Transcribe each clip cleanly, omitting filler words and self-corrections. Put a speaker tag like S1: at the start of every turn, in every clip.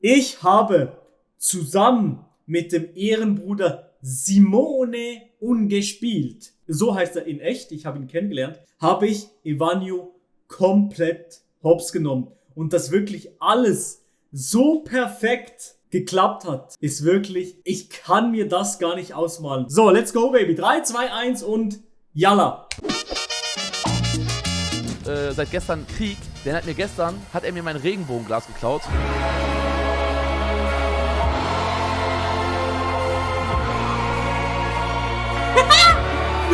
S1: Ich habe zusammen mit dem Ehrenbruder Simone gespielt. So heißt er in echt, ich habe ihn kennengelernt. Habe ich Evanio komplett hops genommen. Und das wirklich alles so perfekt geklappt hat, ist wirklich, ich kann mir das gar nicht ausmalen. So, let's go, baby. 3, 2, 1 und yalla.
S2: Seit gestern Krieg, denn hat er mir mein Regenbogenglas geklaut.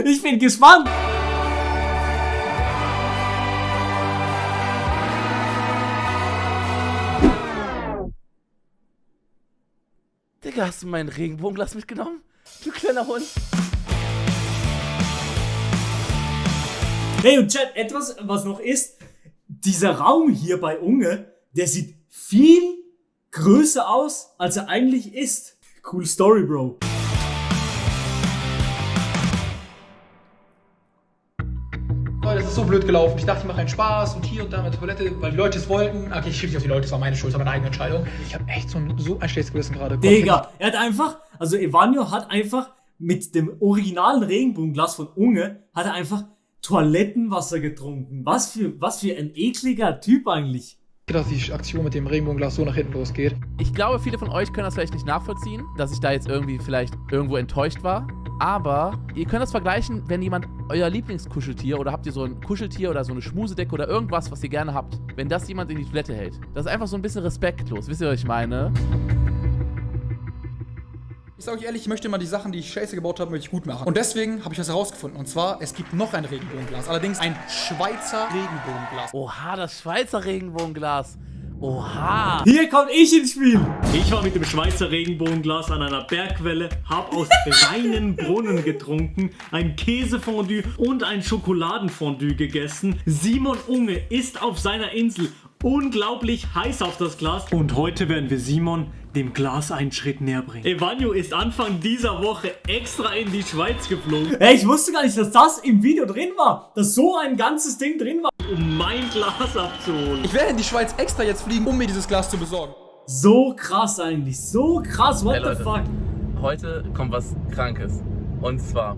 S1: Ich bin gespannt.
S2: Digga, hast du mein Regenbogenglas mitgenommen? Du kleiner Hund.
S1: Hey und Chat, etwas, was noch ist, dieser Raum hier bei Unge, der sieht viel größer aus, als er eigentlich ist. Cool Story, Bro.
S3: Das ist so blöd gelaufen. Ich dachte, ich mache einen Spaß und hier und da mit der Toilette, weil die Leute es wollten. Okay, ich schiebe nicht auf die Leute, es war meine Schuld, es war meine eigene Entscheidung. Ich habe echt so ein schlechtes Gewissen gerade.
S1: Digga, er hat einfach, also Evanio hat einfach mit dem originalen Regenbogenglas von Unge, hat er einfach Toilettenwasser getrunken. Was für ein ekliger Typ eigentlich.
S3: Dass die Aktion mit dem Regenbogenglas so nach hinten losgeht.
S2: Ich glaube, viele von euch können das vielleicht nicht nachvollziehen, dass ich da jetzt irgendwie vielleicht irgendwo enttäuscht war. Aber ihr könnt das vergleichen, wenn jemand euer Lieblingskuscheltier oder habt ihr so ein Kuscheltier oder so eine Schmusedecke oder irgendwas, was ihr gerne habt, wenn das jemand in die Toilette hält. Das ist einfach so ein bisschen respektlos. Wisst ihr, was ich meine?
S3: Ich sage euch ehrlich, ich möchte mal die Sachen, die ich scheiße gebaut habe, möchte ich gut machen. Und deswegen habe ich was herausgefunden. Und zwar, es gibt noch ein Regenbogenglas. Allerdings ein Schweizer Regenbogenglas.
S2: Oha, das Schweizer Regenbogenglas. Oha.
S1: Hier kommt ich ins Spiel.
S4: Ich war mit dem Schweizer Regenbogenglas an einer Bergquelle, hab aus reinen Brunnen getrunken, ein Käsefondue und ein Schokoladenfondue gegessen. Simon Unge ist auf seiner Insel unglaublich heiß auf das Glas und heute werden wir Simon dem Glas einen Schritt näher bringen. Evanio ist Anfang dieser Woche extra in die Schweiz geflogen.
S1: Hey, ich wusste gar nicht, dass das im Video drin war. Dass so ein ganzes Ding drin war.
S4: Um mein Glas abzuholen.
S3: Ich werde in die Schweiz extra jetzt fliegen, um mir dieses Glas zu besorgen.
S1: So krass eigentlich. So krass. What
S2: Hey,
S1: the
S2: Leute.
S1: fuck?
S2: Heute kommt was Krankes. Und zwar,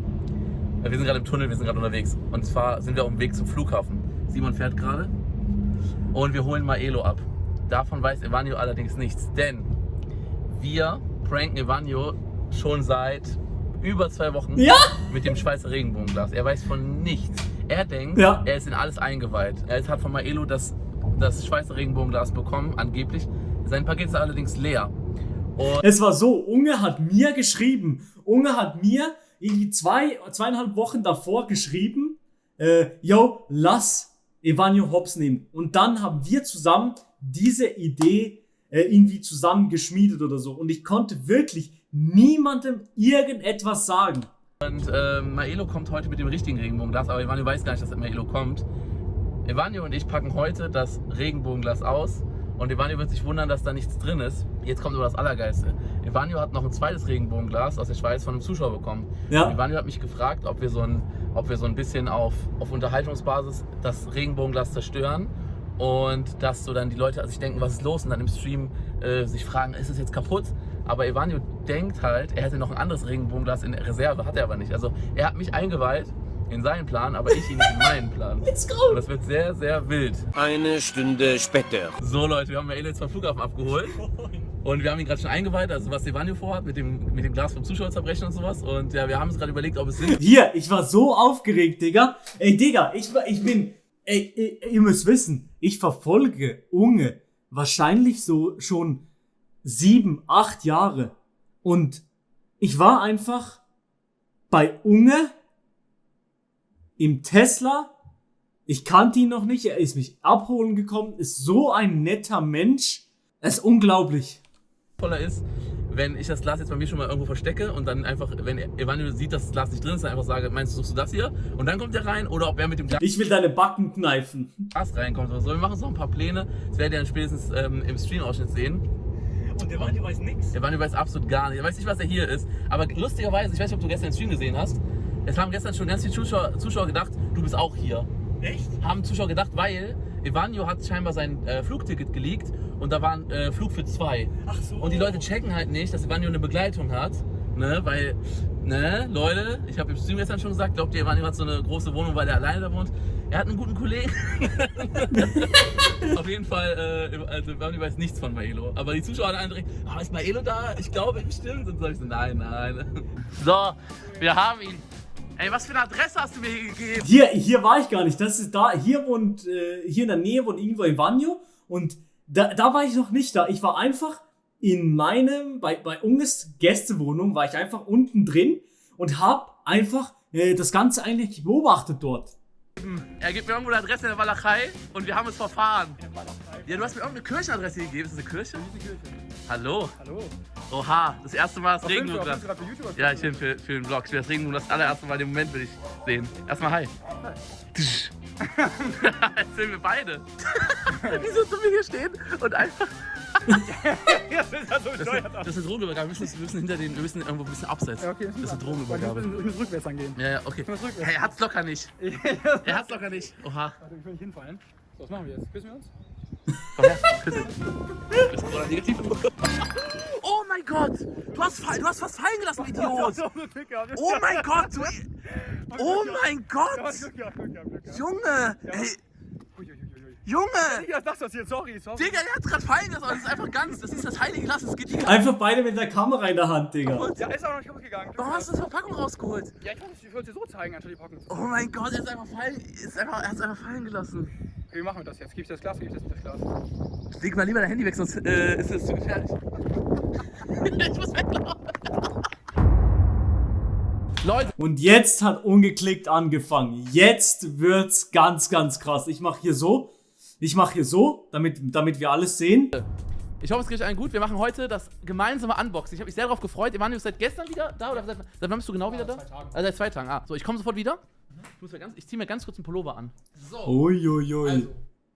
S2: wir sind gerade im Tunnel, wir sind gerade unterwegs. Und zwar sind wir auf dem Weg zum Flughafen. Simon fährt gerade. Und wir holen Maelo ab. Davon weiß Evanio allerdings nichts. Denn wir pranken Evanio schon seit über 2 Wochen mit dem Schweizer Regenbogenglas. Er weiß von nichts. Er denkt, er ist in alles eingeweiht. Er hat von Maelo das Schweizer Regenbogenglas bekommen, angeblich. Sein Paket ist allerdings leer. Und
S1: Es war so, Unge hat mir geschrieben. Unge hat mir irgendwie 2,5 Wochen davor geschrieben, yo, lass Evanio hops nehmen. Und dann haben wir zusammen diese Idee irgendwie zusammen geschmiedet oder so. Und ich konnte wirklich niemandem irgendetwas sagen.
S2: Maelo kommt heute mit dem richtigen Regenbogenglas, aber Evanio weiß gar nicht, dass Maelo kommt. Evanio und ich packen heute das Regenbogenglas aus und Evanio wird sich wundern, dass da nichts drin ist. Jetzt kommt aber das Allergeilste. Evanio hat noch ein zweites Regenbogenglas aus der Schweiz von einem Zuschauer bekommen.
S1: Ja.
S2: Und Evanio hat mich gefragt, ob wir so ein bisschen auf Unterhaltungsbasis das Regenbogenglas zerstören und dass so dann die Leute sich denken, was ist los, und dann im Stream sich fragen, ist es jetzt kaputt? Aber Evanio denkt halt, er hätte noch ein anderes Regenbogenglas in Reserve, hat er aber nicht. Also er hat mich eingeweiht in seinen Plan, aber ich ihn nicht in meinen Plan.
S1: Let's go!
S2: Und das wird sehr, sehr wild.
S5: Eine Stunde später.
S2: So Leute, wir haben Maelo jetzt vom Flughafen abgeholt. Und wir haben ihn gerade schon eingeweiht, also was Evanio vorhat, mit dem Glas vom Zuschauer zerbrechen und sowas. Und ja, wir haben uns gerade überlegt, ob es Sinn macht.
S1: Hier, ich war so aufgeregt, Digga. Ey, Digga, ich bin... ihr müsst wissen, ich verfolge Unge wahrscheinlich so schon 7, 8 Jahre. Und ich war einfach bei Unge im Tesla. Ich kannte ihn noch nicht. Er ist mich abholen gekommen. Ist so ein netter Mensch. Es ist unglaublich.
S2: Voller ist, wenn ich das Glas jetzt bei mir schon mal irgendwo verstecke und dann einfach, wenn Evanio sieht, dass das Glas nicht drin ist, dann einfach sage, meinst du, suchst du das hier? Und dann kommt er rein, oder ob er mit dem
S1: Ich will deine Backen kneifen.
S2: Glas reinkommt oder so. Wir machen so ein paar Pläne. Das werdet ihr dann spätestens im Stream-Ausschnitt sehen.
S4: Und Evanio weiß nichts.
S2: Evanio weiß absolut gar nicht. Er weiß nicht, was er hier ist. Aber lustigerweise, ich weiß nicht, ob du gestern den Stream gesehen hast, es haben gestern schon ganz viele Zuschauer gedacht, du bist auch hier.
S4: Echt?
S2: Haben Zuschauer gedacht, weil Evanio hat scheinbar sein Flugticket geleakt und da war ein Flug für 2.
S1: Ach so.
S2: Und die Leute checken halt nicht, dass Evanio eine Begleitung hat, ne, weil, ne, Leute, ich habe im Stream gestern schon gesagt, glaubt ihr, Evanio hat so eine große Wohnung, weil er alleine da wohnt? Er hat einen guten Kollegen. Auf jeden Fall, also Evanio weiß nichts von Maelo. Aber die Zuschauer alle direkt, ist Maelo da? Ich glaube bestimmt. Und so sag ich so, nein. So, wir haben ihn. Ey, was für eine Adresse hast du mir hier gegeben?
S1: Hier war ich gar nicht. Das ist da. Hier in der Nähe wohnt irgendwo Evanio. Und da war ich noch nicht da. Ich war einfach in bei Unges Gästewohnung, war ich einfach unten drin und hab einfach das Ganze eigentlich beobachtet dort.
S2: Er gibt mir irgendwo eine Adresse in der Walachei und wir haben uns verfahren. Ja, du hast mir irgendeine Kirchenadresse gegeben. Ist das eine Kirche? Hallo?
S3: Hallo.
S2: Oha, das erste Mal das Regenbogenglas.
S3: gerade für YouTube?
S2: Ja, ich bin für den Vlog. Ich will das Regenbogen das allererste Mal, den Moment will ich sehen. Erstmal hi. Jetzt sehen wir beide. Wieso du mir hier stehen und einfach... Das ist eine Drogenübergabe. Wir müssen irgendwo ein bisschen abseits.
S3: Ja, okay,
S2: das ist eine Drogenübergabe.
S3: Ich muss rückwärts angehen.
S2: Ja, okay. Hey, er hat's locker nicht. Er hat's locker nicht. Oha.
S3: Warte, ich will nicht hinfallen. So, was machen wir jetzt? Küssen wir uns?
S2: Komm her, küsse. Das ist negativ. Oh mein Gott! Du hast fast fallen gelassen, Idiot! Oh mein Gott, du... Oh mein Gott! Junge! Ey, Junge!
S3: Ja, das hier, sorry.
S2: Digga, der hat gerade fallen gelassen, das ist einfach ganz, das ist das heilige Glas, das geht nicht.
S1: Einfach beide mit der Kamera in der Hand, Digga.
S3: Ja, ist auch noch nicht kaputt gegangen.
S2: Warum hast du das Verpackung rausgeholt?
S3: Ja, ich wollte dir so zeigen, anstatt die Packung zu
S2: Oh mein Gott, er hat es einfach fallen gelassen.
S3: Okay, wie machen wir das jetzt? Gib ich das Glas, gib ich das Glas?
S2: Leg mal lieber dein Handy weg, sonst ist es zu gefährlich. Ich muss weglaufen. Leute.
S1: Und jetzt hat Ungeklickt angefangen. Jetzt wird's ganz, ganz krass. Ich mach hier so, damit wir alles sehen.
S2: Ich hoffe, es geht euch allen gut. Wir machen heute das gemeinsame Unboxing. Ich habe mich sehr darauf gefreut. Evanio ist seit gestern wieder da oder seit wann bist du genau wieder da?
S3: 2 Tagen.
S2: Also seit 2 Tagen. So, ich komme sofort wieder. Ich ziehe mir ganz kurz einen Pullover an.
S3: So.
S1: Uiuiui.
S3: Also,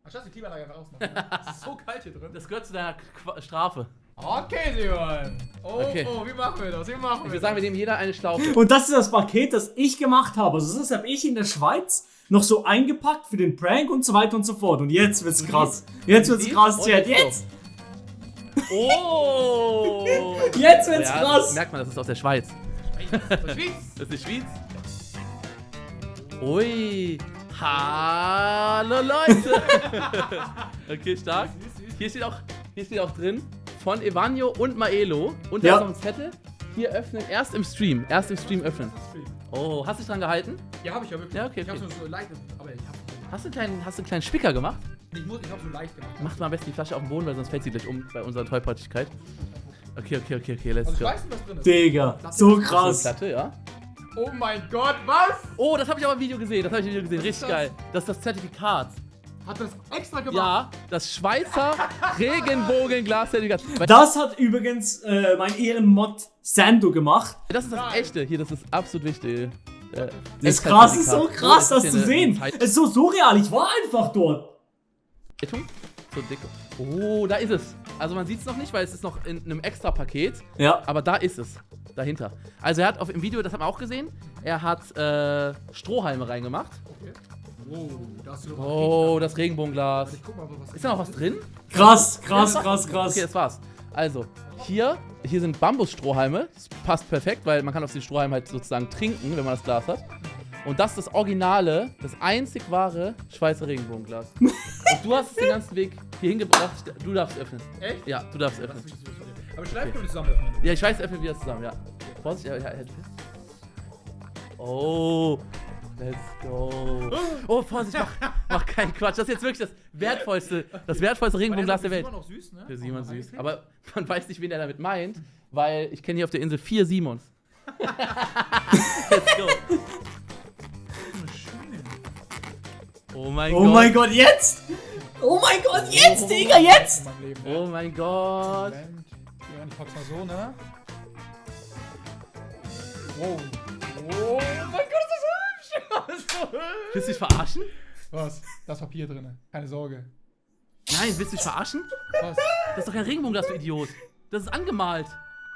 S3: anstatt die Klimaanlage einfach ausmachen. Es ist so kalt hier drin.
S2: Das gehört zu deiner Strafe.
S3: Okay, Simon.
S2: Okay.
S3: Wie machen wir das?
S2: Ich würde sagen, wir nehmen jeder eine Schlaufe.
S1: Und das ist das Paket, das ich gemacht habe. Also das habe ich in der Schweiz noch so eingepackt für den Prank und so weiter und so fort. Und jetzt wird's krass. Jetzt wird's krass, Chat. Jetzt!
S2: Oh!
S1: Jetzt wird's
S2: Ja,
S1: krass!
S2: merkt man, das ist aus der Schweiz.
S3: Das Schweiz.
S2: Das ist die Schweiz. Ui. Hallo Leute. Okay, stark. Hier steht auch drin von Evanio und Maelo. Und da
S1: Ja.
S2: ist noch ein Zettel. Hier öffnen, erst im Stream öffnen. Oh, hast du dich dran gehalten?
S3: Ja, hab ich ja wirklich.
S2: Ja, okay,
S3: Ich hab's
S2: okay.
S3: nur so leicht, aber ich hab...
S2: Hast du einen kleinen Spicker gemacht?
S3: Ich hab's so leicht gemacht.
S2: Mach mal am besten die Flasche auf den Boden, weil sonst fällt sie gleich um bei unserer Tollpatschigkeit. Okay, let's
S3: Also ich
S2: go.
S3: weiß nicht, was drin ist.
S1: Digga, so
S2: So eine
S1: krass.
S2: Platte, ja.
S3: Oh mein Gott, was?
S2: Oh, das habe ich aber im Video gesehen. Richtig
S3: das?
S2: geil. Das ist das Zertifikat.
S3: Hat das extra gemacht?
S2: Ja, das Schweizer Regenbogenglas-Zertifikat.
S1: Das hat übrigens mein Ehrenmod Sando gemacht.
S2: Das ist das echte. Hier, das ist absolut wichtig.
S1: Ist krass, ist so krass, das
S2: hier
S1: zu
S2: eine
S1: sehen.
S2: Zeitung.
S1: Es ist so surreal, ich war einfach dort.
S2: So dick. Oh, da ist es. Also man sieht es noch nicht, weil es ist noch in einem extra Paket.
S1: Ja.
S2: Aber da ist es. Dahinter. Also er hat im Video, das haben wir auch gesehen, er hat Strohhalme reingemacht.
S3: Okay. Oh, da hast du doch
S2: Oh, das Regenbogenglas.
S3: Ich guck mal, was
S2: Ist da noch was drin?
S1: Krass.
S2: Okay, das war's. Also, hier sind Bambusstrohhalme. Das passt perfekt, weil man kann auf die Strohhalme halt sozusagen trinken, wenn man das Glas hat. Und das ist das originale, das einzig wahre Schweizer Regenbogenglas. Und du hast es den ganzen Weg hier hingebracht. Du darfst öffnen.
S3: Echt?
S2: Ja, du darfst öffnen.
S3: Aber vielleicht können wir zusammen öffnen.
S2: Ja, ich weiß, öffnen wir das zusammen, ja. Vorsicht, ja, halt fest. Oh, let's go. Oh, Vorsicht, mach keinen Quatsch. Das ist jetzt wirklich das wertvollste Regenbogenglas der Welt.
S3: Immer noch süß, ne?
S2: Für Simon süß. Aber man weiß nicht, wen er damit meint, weil ich kenne hier auf der Insel 4 Simons. Let's go. Oh mein Gott.
S1: Oh mein Gott, jetzt! Oh mein Gott, jetzt, Digga, jetzt!
S3: In meinem Leben.
S2: Oh mein Gott.
S3: Moment. Ja, ich pack's mal so, ne? Wow. Oh mein Gott, ist das hübsch! Das ist so hübsch!
S2: Willst du dich verarschen?
S3: Was? Da ist Papier drin. Keine Sorge.
S2: Nein, willst du dich verarschen?
S3: Was?
S2: Das ist doch kein Regenbogenglas, du Idiot. Das ist angemalt.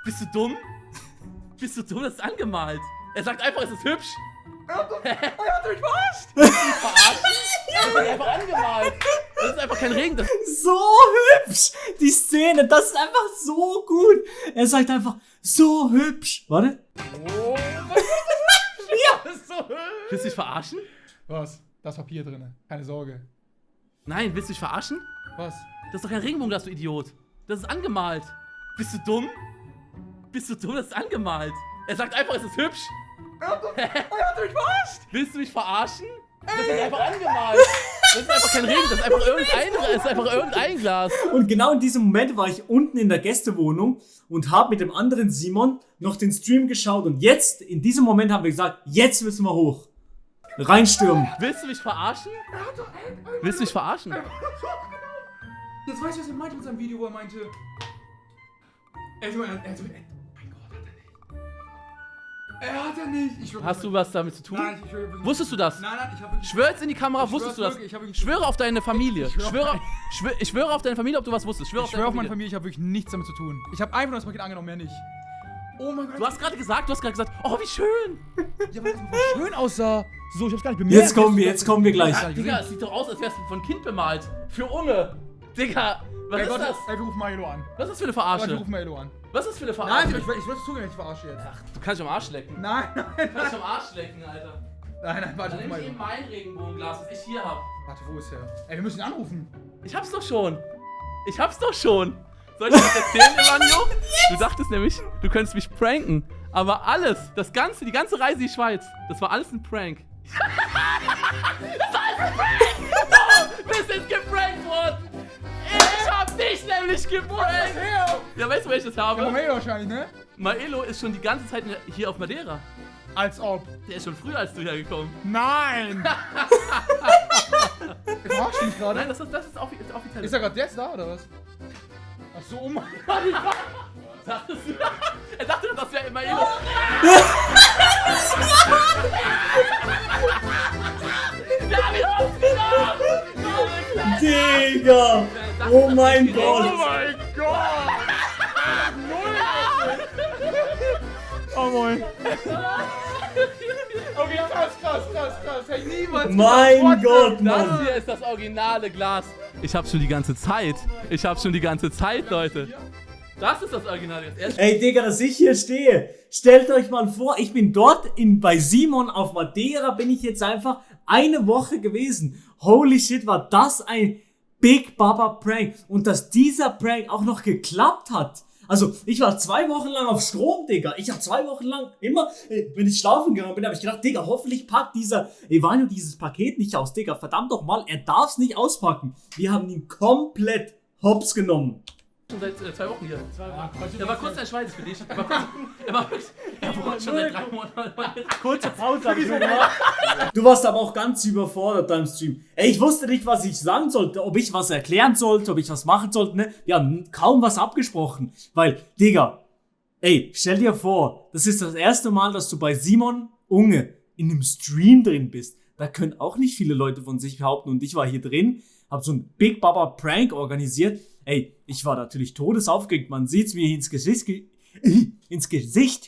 S2: Bist du dumm? Das ist angemalt. Er sagt einfach, es ist hübsch.
S3: Er hat mich verarscht!
S2: Verarschen? Das ist einfach angemalt. Das ist einfach kein Regen. Das
S1: So hübsch! Die Szene, das ist einfach so gut. Er sagt einfach, so hübsch. Warte.
S2: Willst du dich verarschen?
S3: Was? Da ist Papier drin. Keine Sorge.
S2: Nein, willst du dich verarschen?
S3: Was?
S2: Das ist doch kein Regenbogenglas, du Idiot. Das ist angemalt. Bist du dumm? Bist du dumm? Das ist angemalt. Er sagt einfach, es ist hübsch.
S3: Er hat mich verarscht!
S2: Willst du mich verarschen? Das ist einfach angemalt. Das ist einfach kein Regen, das ist einfach irgendein Glas.
S1: Und genau in diesem Moment war ich unten in der Gästewohnung und habe mit dem anderen Simon noch den Stream geschaut. Und jetzt, in diesem Moment haben wir gesagt, jetzt müssen wir hoch. Reinstürmen.
S2: Willst du mich verarschen? Willst du mich verarschen?
S3: Jetzt weiß ich, was er meinte mit seinem Video, wo er meinte. Mein Gott, hat er nicht.
S2: Hast du was damit zu tun?
S3: Nein, ich schwöre.
S2: Wusstest du das?
S3: Nein, ich habe wirklich.
S2: Schwör jetzt in die Kamera,
S3: Ich
S2: wusstest du
S3: schwör's
S2: das?
S3: wirklich, ich hab wirklich-
S2: Schwöre auf deine Familie.
S3: Ich schwöre-
S2: Ich schwöre auf deine Familie, ob du was wusstest.
S3: Ich schwöre auf meine Familie, ich habe wirklich nichts damit zu tun. Ich habe einfach nur das Paket angenommen, mehr nicht. Oh mein Gott.
S2: Du hast gerade gesagt, oh wie schön.
S3: Ja, weil das einfach schön aussah. So, ich hab's gar nicht bemerkt.
S1: Jetzt kommen wir gleich.
S2: Ja, Digga, es sieht doch aus, als wärst du von Kind bemalt. Für Unge. Digga, was ist das?
S3: Ey, wir rufen Maelo an.
S2: Was ist das für eine
S3: Wir
S2: Verarsche?
S3: rufen Maelo an.
S2: Was ist das für eine
S3: Nein,
S2: Verarsche?
S3: ich wollte es zugeben, ich verarsche jetzt.
S2: Ach, du kannst dich am Arsch lecken.
S3: Nein,
S2: Du kannst dich am Arsch lecken, Alter.
S3: Nein, warte,
S2: Dann
S3: ruf
S2: nimm ich eben
S3: Maelo.
S2: mein Regenbogenglas, was ich hier hab.
S3: Warte, wo ist er? Ey, wir müssen ihn anrufen.
S2: Ich hab's doch schon. Soll ich dir das erzählen, Evanio? Du dachtest nämlich, du könntest mich pranken. Aber alles, die ganze Reise in die Schweiz, das war alles ein Prank. Das war alles ein Prank! Du bist jetzt geprankt worden! Ich hab dich nämlich geprankt! Ja, weißt du, wer ich das
S3: Ja,
S2: habe?
S3: Maelo wahrscheinlich, ne?
S2: Maelo ist schon die ganze Zeit hier auf Madeira.
S3: Als ob.
S2: Der ist schon früher als du hergekommen.
S3: Nein! Du verarschst mich gerade.
S2: Nein, das ist offiziell.
S3: Ist er gerade jetzt da, oder was? Ach so, oh mein Gott.
S2: Er dachte, das wäre Maelo. Wir haben ihn aufgenommen!
S1: Digga! Oh mein Gott!
S3: mein Gott! Oh mein. Okay, krass. Hey, niemals.
S1: Mein Gott,
S2: Das
S1: Mann!
S2: hier ist das originale Glas. Ich hab's schon die ganze Zeit. Leute. Das ist das originale Glas.
S1: Ey, Digga, dass ich hier stehe. Stellt euch mal vor, ich bin dort bei Simon auf Madeira, bin ich jetzt einfach eine Woche gewesen. Holy shit, war das ein Big Baba Prank. Und dass dieser Prank auch noch geklappt hat. Also, ich war 2 Wochen lang auf Strom, Digga. Ich habe 2 Wochen lang immer, wenn ich schlafen gegangen bin, habe ich gedacht, Digga, hoffentlich packt dieser Evanio dieses Paket nicht aus, Digga. Verdammt doch mal, er darf's nicht auspacken. Wir haben ihn komplett hops genommen.
S2: Schon seit 2 Wochen hier. Er war kurz in der Schweiz für dich. Er war schon seit 3 Monaten.
S4: Kurze Pause hab ich nur gemacht.
S1: Du warst aber auch ganz überfordert beim Stream. Ey, ich wusste nicht, was ich sagen sollte, ob ich was erklären sollte, ob ich was machen sollte, ne? Wir haben kaum was abgesprochen. Weil, Digga, ey, stell dir vor, das ist das erste Mal, dass du bei Simon Unge in einem Stream drin bist. Da können auch nicht viele Leute von sich behaupten. Und ich war hier drin, hab so ein Big Baba Prank organisiert. Ey, ich war natürlich todesaufgeregt. Man sieht's mir ins Gesicht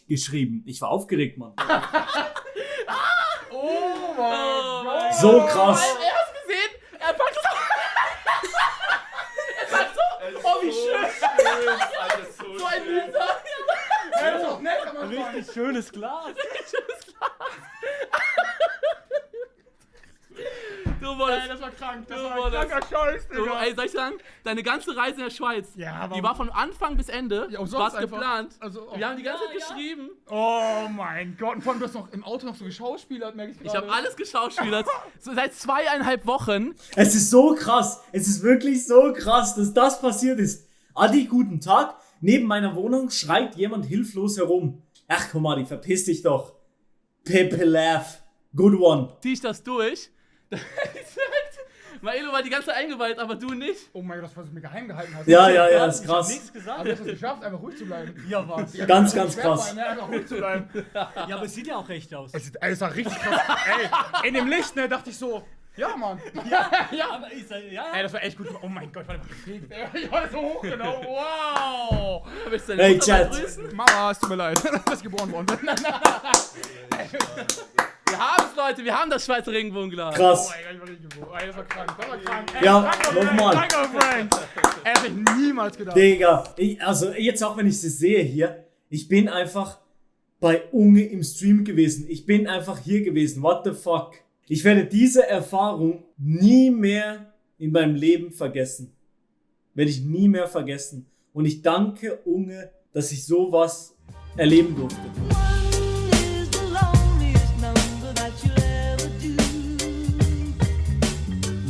S1: geschrieben. Ich war aufgeregt, Mann.
S3: Oh mein Gott.
S1: So krass.
S2: Er hat's gesehen. Er packt es auf. Er sagt so, oh wie schön. So ein Loser.
S3: Ja, das ist auch nett, aber
S4: Richtig schönes Glas.
S2: Du wolltest.
S3: das war krank. Das
S2: Du
S3: war ein
S2: wolltest.
S3: kranker Scheiß,
S2: Du,
S3: Digga.
S2: ey, soll ich sagen, deine ganze Reise in der Schweiz,
S3: Ja, aber-
S2: die war von Anfang bis Ende,
S3: Ja, umsonst
S2: war's
S3: einfach.
S2: geplant.
S3: Also,
S2: Wir haben die ganze Zeit geschrieben.
S3: Oh mein Gott. Und vor allem, du hast noch im Auto noch so geschauspielert, merke ich
S2: Ich
S3: gerade.
S2: habe alles geschauspielert. So seit 2,5 Wochen.
S1: Es ist so krass. Es ist wirklich so krass, dass das passiert ist. Adi, guten Tag. Neben meiner Wohnung schreit jemand hilflos herum. Ach komm Adi, verpiss dich doch. Pepe laugh. Good one.
S2: Zieh ich das durch. Maelo war die ganze Zeit eingeweiht, aber du nicht.
S3: Oh mein Gott, das, was du mir geheim gehalten hast.
S1: Ja, ist
S4: Ich hab
S1: krass.
S4: nichts gesagt.
S3: Aber du hast es geschafft, einfach ruhig zu bleiben.
S4: Ja, was?
S1: Ganz, ganz krass.
S3: Ne? Einfach ruhig zu bleiben.
S4: Ja, aber es sieht ja auch echt aus.
S3: Es war richtig krass. Ey, in dem Licht, ne, dachte ich so, ja, Mann.
S4: Aber ich sag, ja.
S3: Ey, das war echt gut. Oh mein Gott, ich war perfekt. Ich war so hoch, genau. Wow.
S2: Willst du deine
S1: Hey,
S2: Mutter mal
S1: Chat.
S2: grüßen?
S3: Mama, es tut mir leid, dass ich geboren worden bin.
S2: Wir haben es, Leute, wir haben das Schweizer Regenbogenglas.
S1: Krass.
S3: Das war krank, das war krank.
S1: Ja, nochmal.
S3: Danke, Frank. Ey, das hätte ich niemals gedacht.
S1: Digga, also jetzt auch wenn ich sie sehe hier, ich bin einfach bei Unge im Stream gewesen. Ich bin einfach hier gewesen. What the fuck? Ich werde diese Erfahrung nie mehr in meinem Leben vergessen. Werde ich nie mehr vergessen. Und ich danke Unge, dass ich sowas erleben durfte.